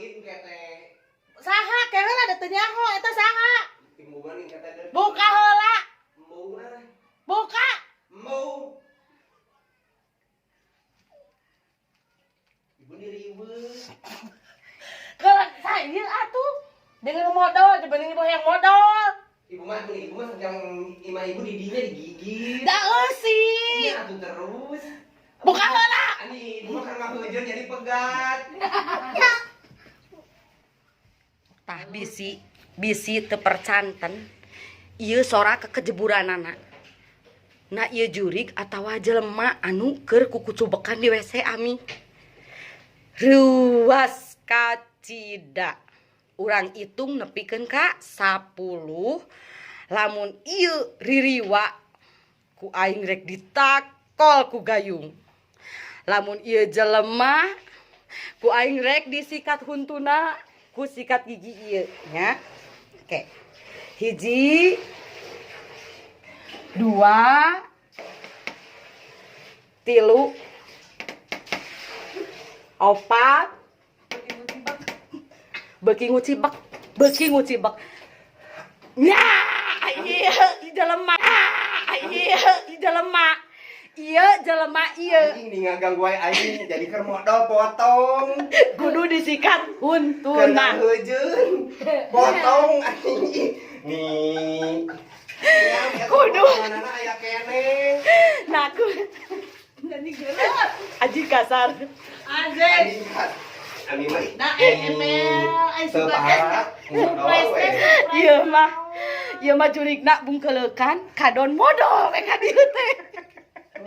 deui engke teh. Saha ke heula da teu nyaho eta saha? Buka heula. Buka. Embung. Ibu ni riweuh. Kalau saya atuh dengan modal dibanding ibu yang modal. Ibu mah yang imah ibu didinya digigit. Da eusi. Nya atuh terus. Buka heula. Ani ibu mah kan ngahujeun jadi pegat. Tah bisi bisi teu percanten. Ieu sora kekejeburanana. Na ieu jurig atawa jelema anu keur kukucubekan di WC ami. Ruas kacida. Urang hitung nepikeun ka 10. Lamun ieu ririwa ku aing rek ditakol ku gayung. Lamun ieu jelema ku aing rek disikat huntuna ku sikat gigi ieu nya. Oke. 1, 2, 3, 4, beuki ngucibek, beuki ngucibek. Nya, ieu jelema, ieu jelema. Ieu jelema ieu. Anjing di ngaganggu wae aing jadi keur modal potong. Kudu disikat huntuna. Keur heujeun. Potong anjing. Nih. Kudu. Mana aya keneh. Nah, aku aji kasar. Anjing. Ami mah. Nah, emel ai suka. Ieu mah. Ieu mah jurigna bungkeleukan kadon modal we ka dieu teh.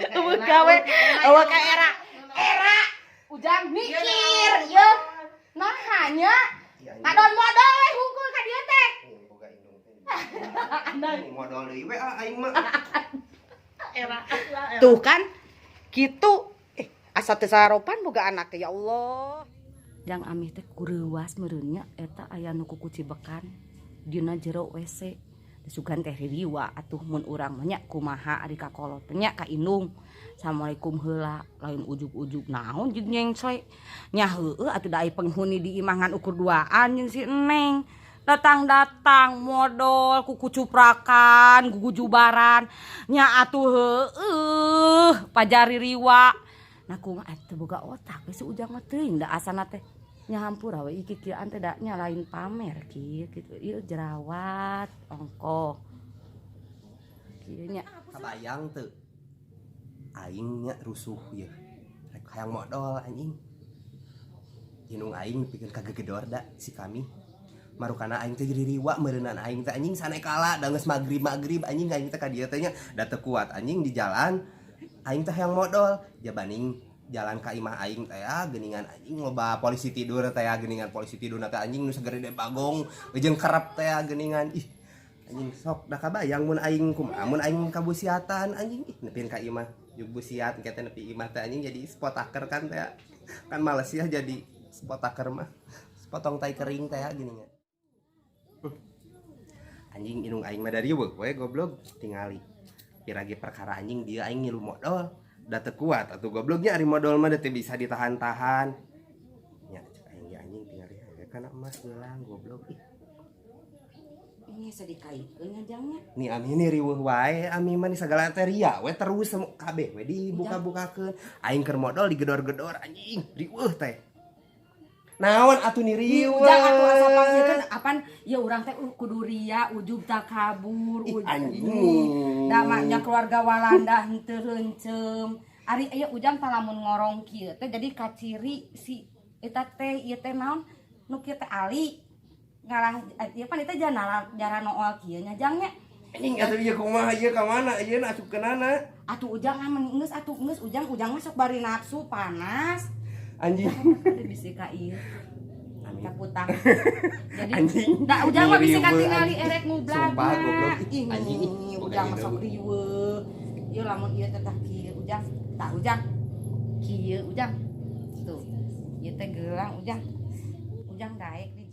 Eueuh gawe, eueuh ka era. Era ujang mikir ieu. Nah nya kadon modal we hungkul ka dieu teh. Boga indung teh. Modal deui we aing mah. Era. Tuh kan kitu asa teu saropan boga anak teh ya Allah. Jang amih teh kureuwas meureun nya eta aya nu kukucibekan dina jero WC. Sugan teh ririwa atuh mun urang mah nya kumaha ari ka kolot teh nya ka indung. Assalamualaikum heula lain ujug-ujug naon jeung nyengsle. Nya heueuh atuh da ai penghuni di imah ngan ukur duaan jeung si Neng. Datang-datang modol kukucuprakan gugujubaran nya atuh heueuh pajar ririwa. Nah kumaha atuh boga otak we si Ujang mah teuing da asana teh. Nya hampura we iki kieuan teh da nya lain pamer kieu kitu ieu jerawat ongkoh. Kieu nya kabayang teu. Aing nya rusuh ieu. Rek hayang modol anjing. Indung aing nepikeun ka gegedor da si kami. Marukana aing teh jadi riwa meureunan aing teh anjing sanekala da geus magrib-magrib anjing aing teh ka dieu teh nya da teu kuat anjing di jalan. Aing teh hayang modol jabaning jalan ka imah aing teh ya geuningan anjing loba polisi tidur teh ya geuningan polisi tidur teh anjing nu sagede bagong jeung kerep teh ya geuningan ih anjing sok da kabayang mun aing kumaha mun aing kabusiatan anjing ih nepikeun ka imah jeung busiat engke teh nepi imah teh anjing jadi spotaker kan teh kan males ya jadi spotaker mah sepotong tai kering teh ya geuningan anjing indung aing mah dari we goblok tingali piragi perkara anjing dia aing ngilu modal da teu kuat atuh gobloknya ari modal mah da teu bisa ditahan-tahan nya cek aing ge anjing tingali aya kana emas gelang goblok ih ini asa dikaitkeun nya jangnya ni ami ni riweuh wae ami mah ni sagala teh ria we terus kabeh we dibuka-bukakeun aing keur modal digedor-gedor anjing riweuh teh naon atuh ni riweuh ujang atuh asa panggilkeun apan ya urang teh kudu ria ujub takabur anjing da maknya keluarga Walanda henteu reuncem ari ieu ujang talamun ngorong kieu teh jadi kaciri si eta teh ieu teh naon nu kieu teh ali ngalah ieu pan eta jara nool kieu nya jang nya anjing atuh ieu kumaha ieu ka mana ieu asupkeunana atuh ujang amun geus atuh geus ujang ujang mah sok bari nafsu panas anjing bisi ka ieu kaputang jadi anjing da ujang mah bisi katingali erek ngublag sumpah goblok anjing ujang mah sok riweuh ieu lamun ieu teh tah kieu ujang tah ujang kieu ujang tuh ieu teh gelang ujang ujang daek di